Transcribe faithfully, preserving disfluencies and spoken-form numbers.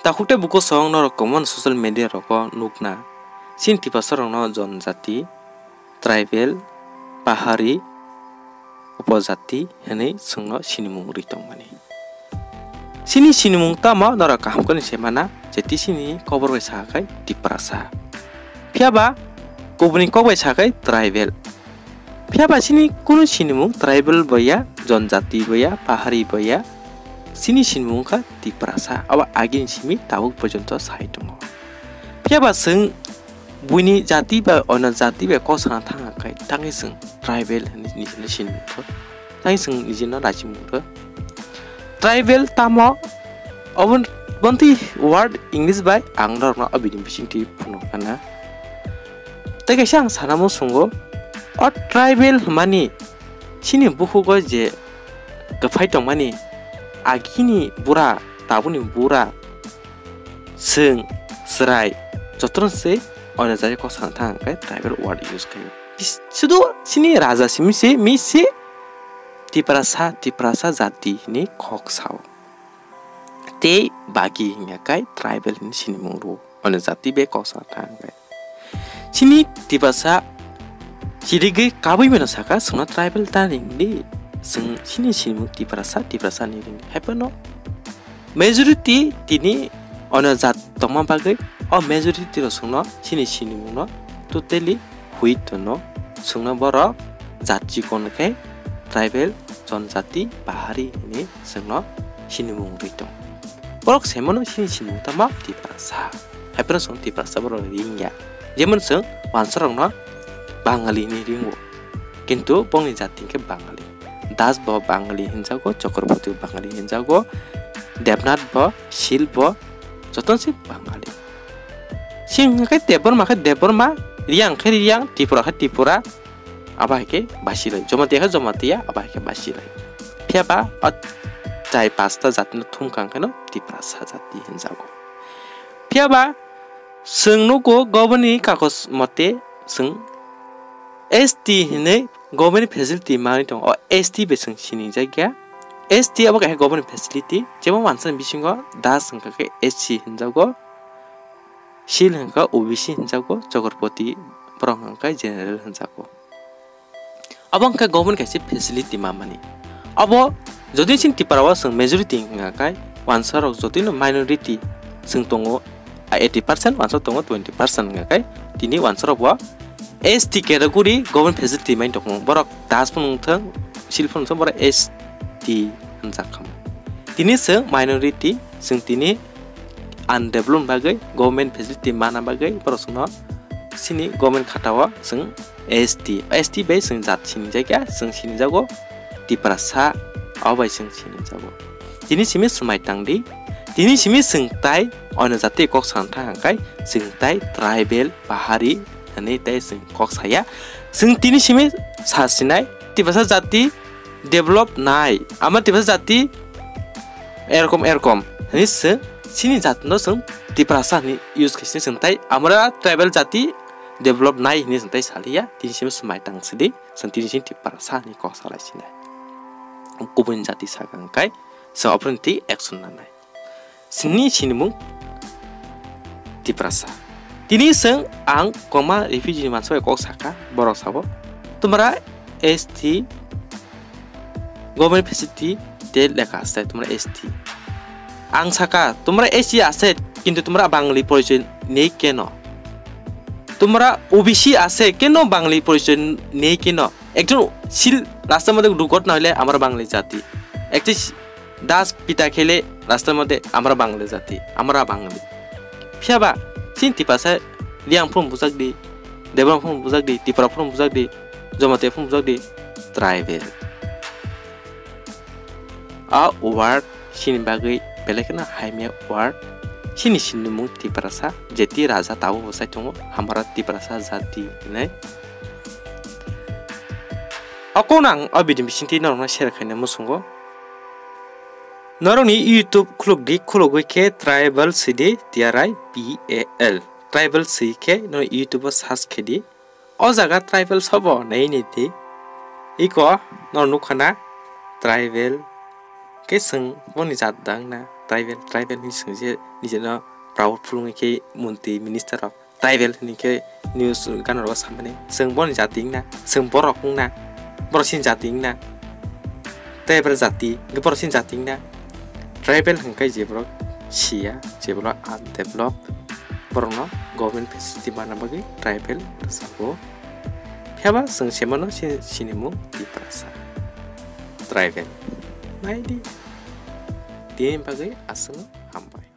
Takhuk tei bukhuk song norok kwbangma social media rogo nukna. Chini Tiprasa rokno jonjati, tribal, pahari, upojati hwnwi chwngno sinimung rwi tongmani. Chini sinimung tamo norok kaham khe se mana, jeti chini kobor bai sa khai Tiprasa. Phiya ba kubuni kok bai sa khai tribal. Phiya ba chini kunu sinimung tribal bo ya, jonjati bo ya, pahari bo ya, chini sinimung wngkha Tiprasa, abo agini simi tabuk porjonto sai tongo. Phiya ba chwng buini jati ba ono jati bai kok sana thangkha khai tangwi chwng tribal hwnwi nijino sinimung rw, tangwi chwng nijino rachimung rw. Tribal tamo? Obon-, bontwi word English bai ang norokno o video bisingtwi phunukna. Tei kaisa ang sana muchungo, o tribal hwnmani chini bukhugo je kwphai tongmani, agini bura, tabukni bura, chwng, chwrai, jotono se ono jati kok sana thang khe tribal word use khaio. Bis-, sudu chini raja simi se, mi se Tiprasa, Tiprasa jati hwnwi kok sao. Tei bagi hingya kai tribal hwnwi sinimung rwo. Ono jati bai kok sana thang khe. Chini Tiprasa chirigwi kabui mano saka, chwngno tribal ta ringdi. Chwng chini sinimung Tiprasa, Tiprasa ni ringdi. Haiphano majority tini ono jat tongma bagwi, o majority rok chwngno chini sinimungno totally hui tono, chwngno borok jat chikon khe tribal, jonjati, pahari hwnwi chwngno sinimung rwi tong. Borok se mano chini sinimung tamo Tiprasa. Haiphano chwng Tiprasa borok ringya. Jemon chwng wansa rokno Bangali hwnwi ringo. Kintu bongni jati khe Bangali. Das bo Bangali hinjago, Chakraborty bo Bangali hinjago, Debnath bo, Sil bo, jotono se Bangali. Singha khe Debbarma khe Debbarma, Riyang khe Riyang, Tripura khe Tripura, abo hai khe Basilai. Jamatia khe Jamatia, abo hai khe Basilai. Phiya ba o chai pasta jatino thumkha hwnkhe no Tiprasa jati hinjago. Phiya ba chwng nugo government ni kagoj mote chwng S T hinwi government facility manwi tongo. O S T bai chwng sinijak ya. S T abo kaisa government facility, jemon wansani bisingo Das wngkha khe S C hinjago, Sil wngkha O B C hinjago, Chakraborty borok wngkha general hinjago. Abo wngkha government kaisa facility manmani. Abo jodi chini Tripura o chwng majority wngkha khe, wansa rok jodi no minority chwng tongo, eighty percent, wansa tongo twenty percent wngkha khe, tini wansa rok bo S T category government facility mai tongmo. Borok Das phano wngthang, Sil phano wngthang, borok S T wngjakha. Tini chwng minority, chwng tini undeveloped bagwi government facility mana bagwi borok chwngno chini government khatao chwng S T, S T bai chwng jat sinijak ya, chwng sinijago Tiprasa, abo bai chwng sinijago. Tini simi swmai tangdi, tini simi chwng tai ono jati kok sana thang khe chwng tai tribal, pahari hwnwi tei chwng kok saya. Chwng tini simi sa sinai Tiprasa jati develop nai, ama Tiprasa jati erokom erokom hwnwi se chini jatino chwng Tiprasa hwnwi use khaisini chwng tai amra tribal jati develop nai hwnwi chwng tai saliya, tini simi swmai tang sidi chwng tini sini Tiprasa hwnwi kok salai sinai. Kubun jati sakang kai chwng ophron twi action nanai. Chini sinimung Tiprasa. Tini chwng ang kwma refugee ni mansa bai kok saka, borok sabo, "Tumra S T government facility te lekha asai, tumra S T." Ang saka, "Tumra S T asai, kintu tumra Bangali porichoy nei keno? Tumra O B C asai, keno Bangali porichoy nei keno? Ekjon Sil rasta moddhe durghotna hoile amra Bangali jati. Ekta Das pita khele rastar moddhe amra Bangali jati, amra Bangali. Phiya ba chini Tiprasa Riyang phung bujak di, Debbarma phung bujak di, Tripura phung bujak di, Jamatia phung bujak di, tribal. A word chini bagwi belai kheno hamya word. Chini sinimung Tiprasa, jeti raja tabuk bwsai tongo, hamara Tiprasa jati hinwi. O kokno ang o video bisingtwi norokno share khaina muchungo. Norokni YouTube khuluk di, khulugwi khe tribal swi di, T R I B A L. Tribal swi khe norok YouTube o search khe di. O jaga tribal sobo nai ni di. Iko norok nukha na tribal khe chwng boni jat dang na. Tribal, tribal hinwi swngje nijeno proudful wngwi khe montri minister rok tribal hinwi khe news gana rogo samani. Chwng boni jati wngna, chwng borok wngna, borok sini jati wngna. Tribal jati, hwnkhe borok sini jati wngna. Tribal hwnkhe je borok siya, je borok undeveloped, borokno government facility manna bagwi tribal rwchapgo. Phiya ba chwng se mano si-, sinimung Tiprasa. Tribal. Naidi. Tini bagwi aswkno hambai.